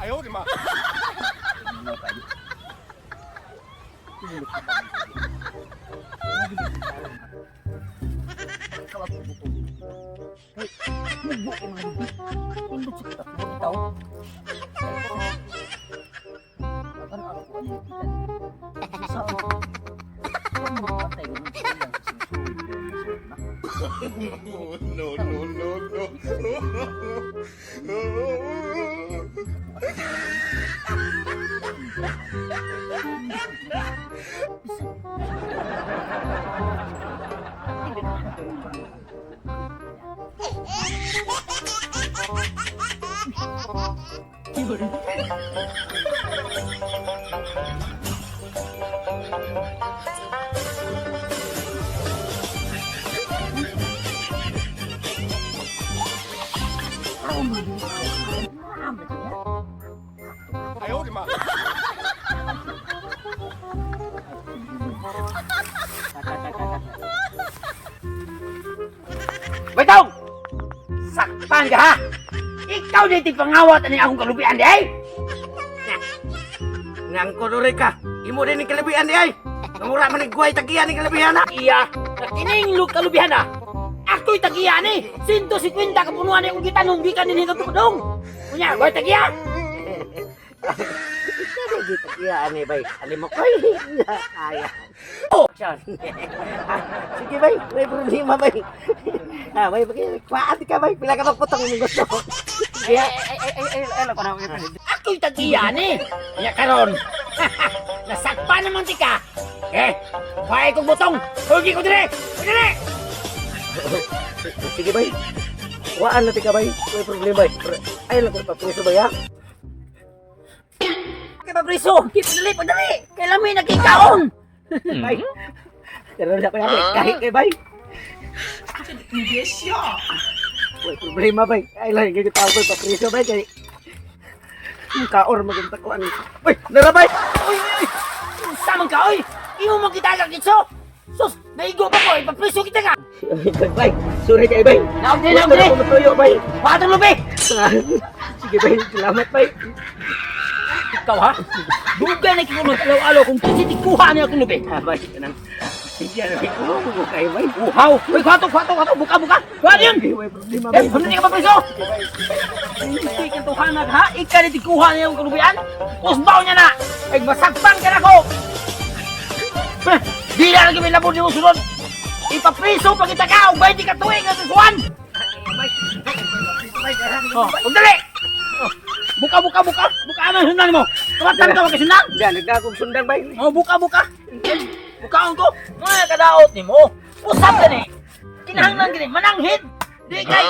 哎呦我的妈！No, no, no, no. 哎呦我的妈！ Baitong! Sakpan ka ha! Ikaw di tigpangawat ani akong kalubian di ay! Ngang kodore ka. Imo din ni kalabihan di ay. Namura man ni guay tagiya ni kalabihan na. Iya, kining kalubihan na! Ako'y tagiya ni! 150 kapunuan ni akong gitanong gikan din hito tukdong! Unya, goy tagiya! Ikaw di tagiya ani bay. Ali mo koy. Kaya. Oh! Siya. Ah, sige bay, may problema bay. Ah, bay, kuhaan ka bay. Pila ka magputong imong gusto. Ay, ay, ay, ay, ay, ay, ako'y tagiya ni! Unya karon! Nasakpan naman ti ka! Eh, pahay kong butong! Hugi ko dire! Dire! Sige bay. Kuhaan na ti ka bay. May problema bay. Ay lang ko papriso bay ha. Kay papriso! Dali, padali! Kailan may nagkikaon! Bay. Pero na ko yan. Kahit kay bay. May problema bay. Ay lang gid tao ko papriso bay kay yung kaor maganda ko ani. Uy, nara bay. Uy, uy, uy! Unsa man ka, uy! Imo man kita ka kitso! Sus, naigo pa ko, ipapriso kita ka! Bay, bay. Sorry kay bay. Naog din, naog din! Wala ko matuyo bay. Patong lubi! Sige bay, salamat bay. Ikaw ha? Dugay na kikulot alaw-alaw kung kisitikuha niya akong lubi. Ah, bay, kanang sige na bay. Ko kay bay. Uhaw! Uy, kwato, kwato, kwato! Buka, buka! Kuha yun! Ay, may problema Eh, bay. hindi ka papriso! Hindi ka tuhanag ha? Ikaw na tikuha niya akong kalubian? Kusbaw niya na! Ay, masakpan ka na ko! Heh, di na lang kami labod ni mo sunod! Ipapriso pa kita ka! Ubay di ka tuwing ang kasuan! Oh, pagdali! Oh, buka, buka, buka! Buka ano yung sundan mo! Tumatan ka magkasundan! Diyan, nagkakong sundan bay. Oh, buka, buka! Bukaon ko! Mga kadaot ni mo! Usap ka ni! Kinahanglan gini, mananghid! Di kay!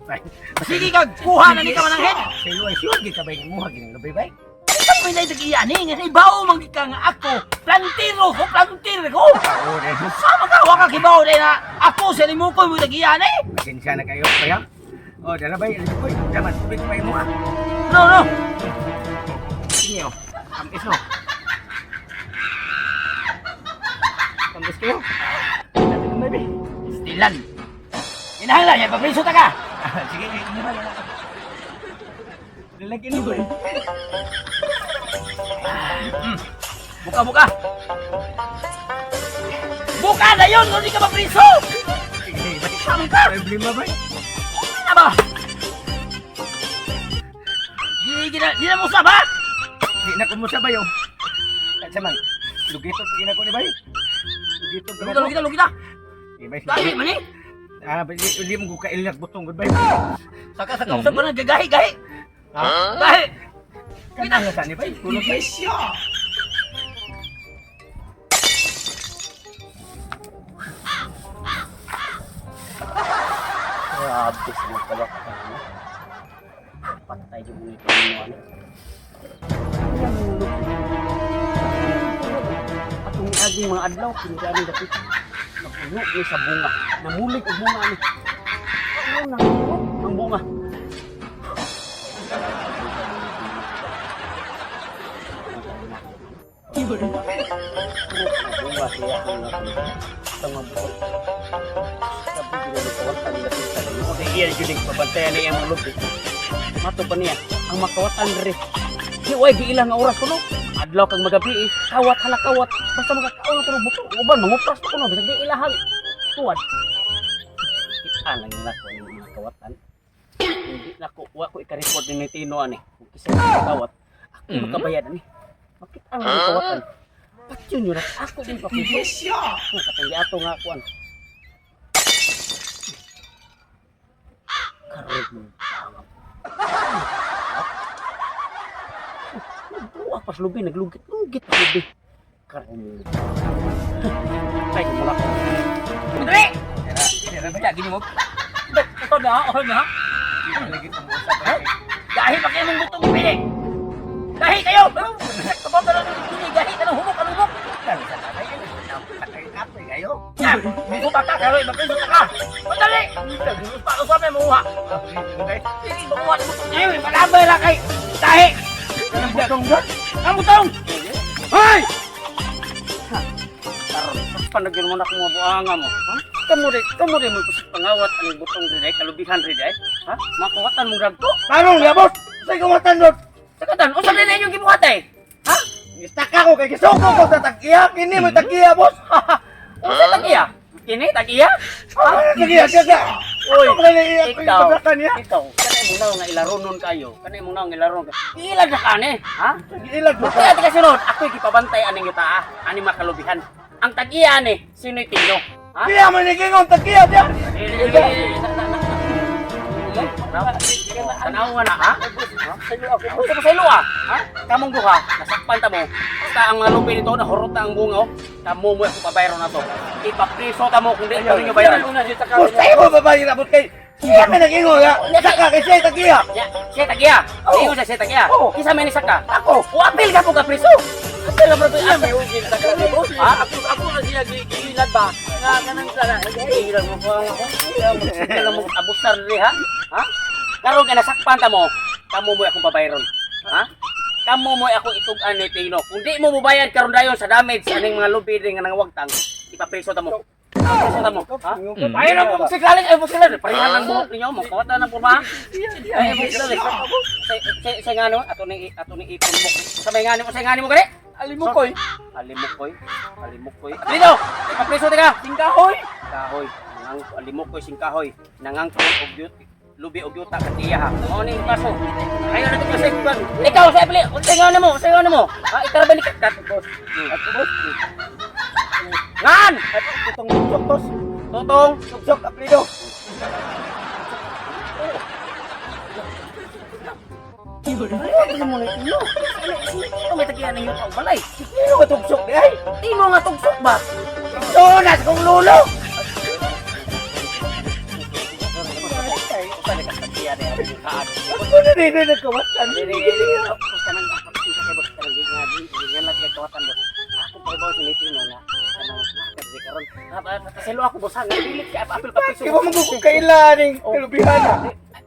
Bay. Sige ka, kuha na ni ka mananghid! Sa ilo ay sure gid ka bay nguha gid ng bay. Ikaw may naitagiya ni, nga ibaw man gid ka nga ako, plantiro ko, plantiro ko! Oo, dahil Sama ka, waka kibaw din na ako sa limukoy mo tagiya ni! pasensya na kayo bay ha. Oh, dala bay, alis ko. Daman tubig pa imo ha. No, no! Sige oh. Tamis no. Tamis kayo. Natin bay. Stilan! Kinahanglan, yan, papriso ta ka! Sige, ini ba lang. Lalagyan ni bay. Buka, buka! Buka na yun! Hindi ka mapriso! Sige, bay. Sama ka! Problema bay. Ano ba? Di, di, na, di na mo usap, ha? Di na kumusa bay oh. Sa man. Lugito pag ina ko ni bay. Lugito pag Lugita, lugita, lugita! Sige bay. Gahi man eh! Ah, bay, di mo ko kailag butong gud bay. Saka, saka, usap pa na, gagahi, gahi! Ha? Gahi! Kana nga sa ni bay. Kulot bay. Grabe sa mga kalakaran. Patay yung mga kanuan. Atong aging mga adlaw, kinigani dapit. Napuno ni sa bunga. Namulig ang bunga ni. Ano nang ang bunga? Bunga siya ang tanga buot. Sabi ko na kawan tang dapit sa iyo. Iya jud pabantayan niya ang lubi. Mato pa niya. Ang makawatan diri. Di way giilang nga oras kuno. Adlaw kang magabi eh. Kawat hala kawat. Basta makakaon na kuno buto. Uban mangupras ko kuno bisag di ilahang tuwad. Kita lang nila ko ang mga kawatan. Hindi na ko wa ko ika-report ni Tino ani. Kung kisa ko kawat, ako makabayad ani. Bakit ang mga kawatan? Patyon yun ako din pa piso. Katong ato nga kuan. Karoon mo. Nagbuwa pa sa lubi, naglugit-lugit pa lubi. Karoon mo. Ay, kumula ko. Dali! Gini mo. Ito na, okay na. Dahil pa kayo mong gutong pili. Dahil kayo! Kapag ka lang ng pili, dahil ka ng humok, ang humok. Yan! Buta ka, karoy, magpiso ka! Madali! Pausap na mamuha. Hindi mamuha ng butong. Ngayon, malabay lang kay tahi! Ang butong doon? Ang butong! Hoy! Karon, panagin mo na kung mabuanga mo. Ha? Kamu rin mo kusig pangawat ang butong rin ay, kalubihan rin ay. Ha? Makuwatan mong ragto. Tanong labot! Sa kawatan lot! Sakatan, unsa din inyong gibuhat ay? Ha? Gistaka ko kay gisuko ko sa tag-iya. Kini mo tag-iya, boss. Unsa tagiya? Kini tagiya? Ah, tag-iya siya ka. Uy, ikaw. ikaw, ikaw, kanay mo nga ilaronon kayo. Kanay mo nga ilaronon kayo. Ilag na kani, ha? Ilag mo Kaya ti kasunod, ako'y gipabantay aning yuta, ah. Ani makalubihan. Ang tagiya ani, sino'y Tino? Ha? Kaya man nigingon tag-iya diya. Tanawa na, ha? Gusto ko sa ilo, ah. Ha? Kamong duha, nasakpan ta mo. Basta ang mga lupi nito, nahurot na ang bunga, oh. Kamo mo ako pabayro na to. Ipapriso ta mo kung di ito ninyo bayaran. Boss, tayo mo babae labot kay. Siya man nagingon ha. Saka kay siya tag-iya. Ya, siya tagiya. Oo. Ingon siya tagiya. Oo. Kisa may nisaka. Ako. O apil ka po ka priso. Apil ka po priso. Ha? Ako ako na sila giilad ba? Nga kanang sana. Ilang mo pa ako. Ilang mo abusar diri ha? Ha? Karon kay nasakpan ta mo, kamo mo akong babayron. Ha? Kamo mo ako itug-an ni Tino. Kung di mo mobayad karon dayon sa damage sa aning mga lubi diri nga nangawagtang, ipapriso ta mo. Ipapriso ta mo. Ha? Ayaw na po siklaling, ay po sila. Parehan lang buhok ninyo, magkawat na ng purma. Ay po sila. Sa ngano, ato ni ipon mo. Sa may ngano mo, sa ngano mo gani? Alimukoy. Alimukoy, alimukoy. Dito, ipapriso ta ka. Singkahoy. Kahoy, nangang alimukoy singkahoy, nangangkon og yut, lubi og yuta katiya ha. Mao ning kaso. Ayo na kasi kan. Ikaw sa ibli, unsay nga nimo, unsay nga nimo? Ha, itarba ni kat boss. Ako boss. Ngan! Tutong tugsok boss. Tutong. Tugsok aplido. Ano mo na ino? Sino may tagiyan ng yuta og balay? Sino ka tugsok di ay? Tino nga tugsok ba? Sonas kong lulo. Usa ni ka tagiya ni kaan. Ako na rin na nagkawatan. Paselo ako boss ha, nga dili kay apil pa piso. Di ba magugug kailan kalubihan ha?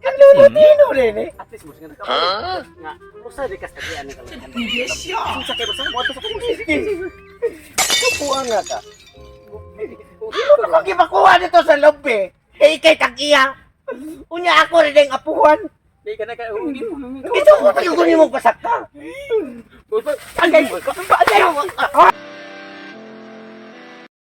Ang lulo tino rin eh. At least boss nga nakabalik. Nga usa di kas tagian ni kalubihan. Unsa kay boss mo ato sa kong Sige. Kukuha nga ka. Hindi mo ko gipakuha dito sa loob eh. Kay ikay tag-iya. Unya ako rin ang apuhan. Di ka na kay Ito ko tayo kunin mo pasakta. Agay! Agay!